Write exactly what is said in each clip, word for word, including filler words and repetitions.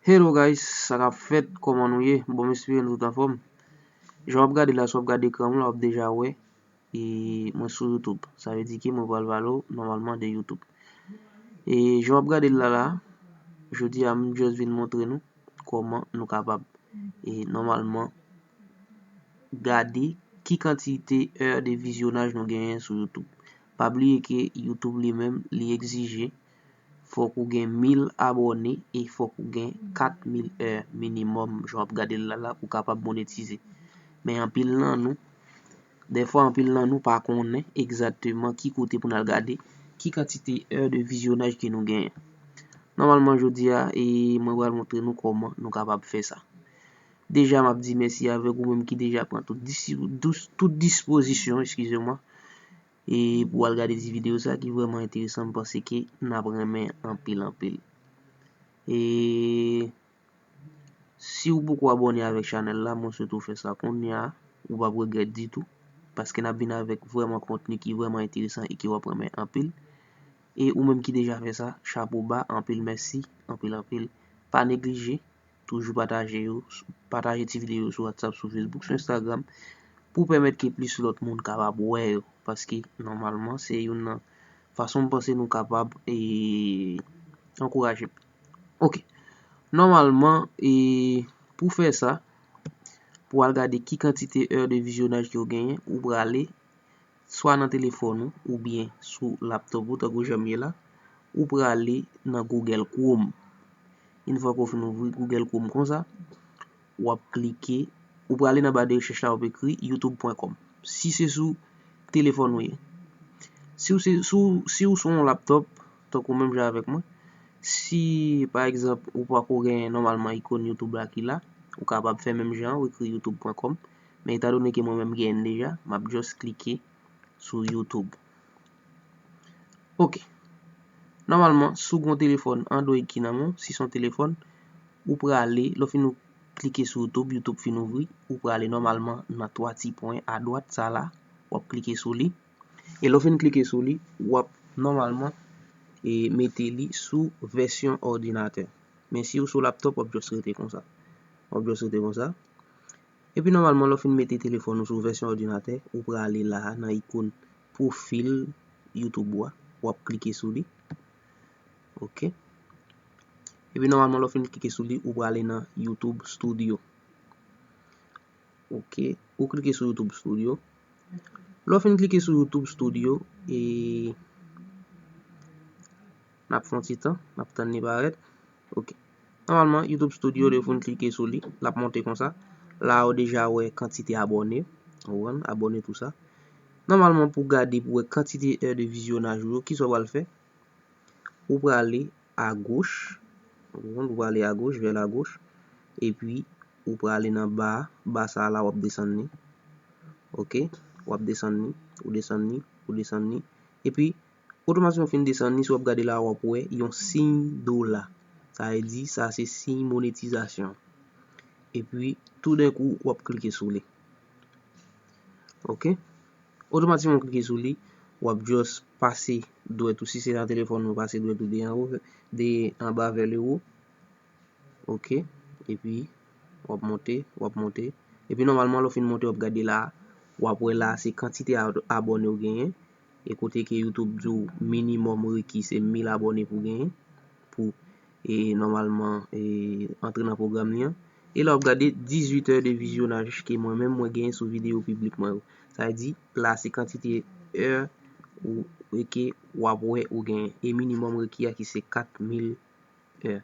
Hello guys, sa k ap fèt? Kòman nou ye? Bon, m espere nou tout anfòm. Jan w ap gade la, si w ap gade ekran mwen la, w ap deja wè e mwen sou YouTube. Sa vle di ke mwen pral pale w nòmalman de YouTube. E jan w ap gade l la la, jodi a m just vin montre nou kòman nou kapab e nòmalman gade ki kantite è de vizyonaj nou genyen sou YouTube. Pa bliye ke YouTube li menm, li egzije fòk ou gen mil abòne e fòk ou gen kat mil è minimòm, jan w ap gade l la la, pou w kapab monetize. Men anpil nan nou, dèfwa anpil nan nou pa konnen egzakteman ki kote pou n al gade ki kantite è de vizyonaj ke nou genyen. Nòmalman, jodi a, e mwen pral montre nou kòman nou kapab fè sa. Deja, m ap di mèsi avèk ou menm ki deja pran tout disi-, dous-, tout dispozisyon, eskize mwa, e pou al gade ti videyo sa ki vrèman enteresan, m panse ke n ap renmen anpil, anpil. E si w poko abòne avèk chanèl la, mwen swete w fè sa kounye a, ou p ap regrèt ditou, paske n ap vin avèk vrèman kontni ki vrèman enteresan e ke w ap renmen anpil. E ou menm ki deja fè sa, chapo ba, anpil mèsi, anpil, anpil. Pa neglije, toujou pataje yo, pataje ti videyo yo sou WhatsApp, sou Facebook, sou Instagram, pou pèmèt ke plis lòt moun kapab wè yo, paske nòmalman se youn nan fason m panse nou kapab e ankouraje. Ok. Nòmalman, e pou fè sa, pou al gade ki kantite è de vizyonaj ke w genyen, ou prale swa nan telefòn ou oubyen sou laptòp ou, tankou jan m ye la, ou prale nan Google Chrome. Yon fwa ke w fin ouvri Google Chrome konsa, w ap klike, ou prale nan ba de rechèch la, w ap ekri youtube pwen kòm. Si se sou telefòn ou ye. Si w se, si w, si w sou yon laptòp, tankou menm jan avèk mwen, si, pa egzanp, ou pako gen nòmalman ikòn YouTube la ki la, ou kapab fè menm jan an, ou ekri youtube pwen kòm. Men etandone ke mwen menm genyen l deja, m ap just klike sou YouTube. Ok. Nòmalman, si w gen yon telefòn Android ki nan men w, si se yon telefòn, ou prale, lè w fin klike sou YouTube, YouTube fin ouvri, ou prale nòmalman nan twa ti pwen adwat sa la, w ap klike sou li. E lè w fin klike sou li, w ap nòmalman e mete li sou vèsyon òdinatè. Men si w sou laptòp, w ap just rete konsa. W ap just rete konsa. Epi nòmalman, lè w fin mete telefòn ou sou vèsyon òdinatè, ou prale la a nan ikòn pwofil YouTube ou a, w ap klike sou li. Ok. Epi nòmalman, lè w fin klike sou li, ou prale nan YouTube Studio. Ok. Ou klike sou YouTube Studio. Lè w fin klike sou YouTube Studio, e n ap fè yon ti tan, n ap tann li parèt. Ok. Nòmalman, YouTube Studio, lè w fin klike sou li, l ap monte konsa. La a, ou deja wè kantite abòne, ou konprann, abòne, tou sa. Nòmalman, pou gade, pou wè kantite è de vizyonaj ou yo, kisa w pral fè? Ou prale agoch, ou konprann, ou prale agoch, vers la gauche, epi ou prale nan ba, ba sa a la, w ap desann li. Ok, w ap desann li, ou desann li, ou desann li. Epi, otomatikman w fin desann li, si w ap gade la, w ap wè yon siy dola. Sa vle di, sa se siy monetizasyon. Epi, toudenkou, w ap klike sou li. Ok? Otomatikman, w klike sou li, w ap just pase dwèt ou, si se nan telefòn ou, pase dwèt ou de anwo, de anba vers le haut. Ok. Epi, w ap monte, w ap monte. Epi, nòmalman, lè w fin monte, w ap gade la, w ap wè la, se kantite a-, abòne w genyen. E kote ke YouTube di w minimòm reki, se mil abòne pou genyen. Pou, e, nòmalman, e, antre nan pwogram li an. E la, w ap gade dizuit è de vizyonaj ke mwen menm, mwen genyen sou videyo piblik mwen yo. Sa vle di, la, se kantite è ou, e ke w ap wè ou genyen. E minimòm reki a ki se kat mil è.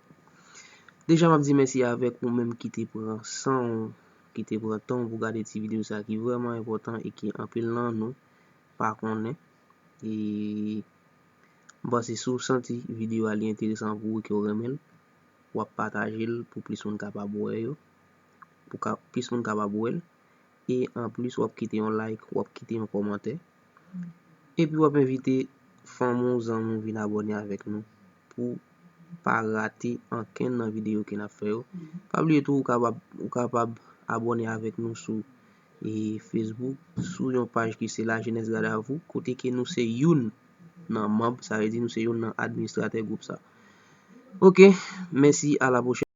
Deja, m ap di mèsi avèk ou menm ki te pran san w, ki te pran tan w pou gade ti videyo sa ki vrèman enpòtan e ke anpil nan nou pa konnen. E m panse si w santi videyo a li enteresan pou ou e ke w renmen l, w ap pataje l pou plis moun kapab wè yo, pou ka, plis moun kapab wè l. E anplis, w ap kite yon like, w ap kite yon kòmantè. Epi w ap envite fanmi w, zanmi w vin abòne avèk nou pou pa rate ankenn nan videyo ke n ap fè yo. Pa bliye tou, ou kapab, ou kapab abòne avèk nou sou, e, Facebook, sou yon paj ki se La Jeunesse Garde à Vous, kote ke nou se youn nan manm, sa vle di nou se youn nan administratè gwoup sa. Ok, mèsi, a la pwochèn.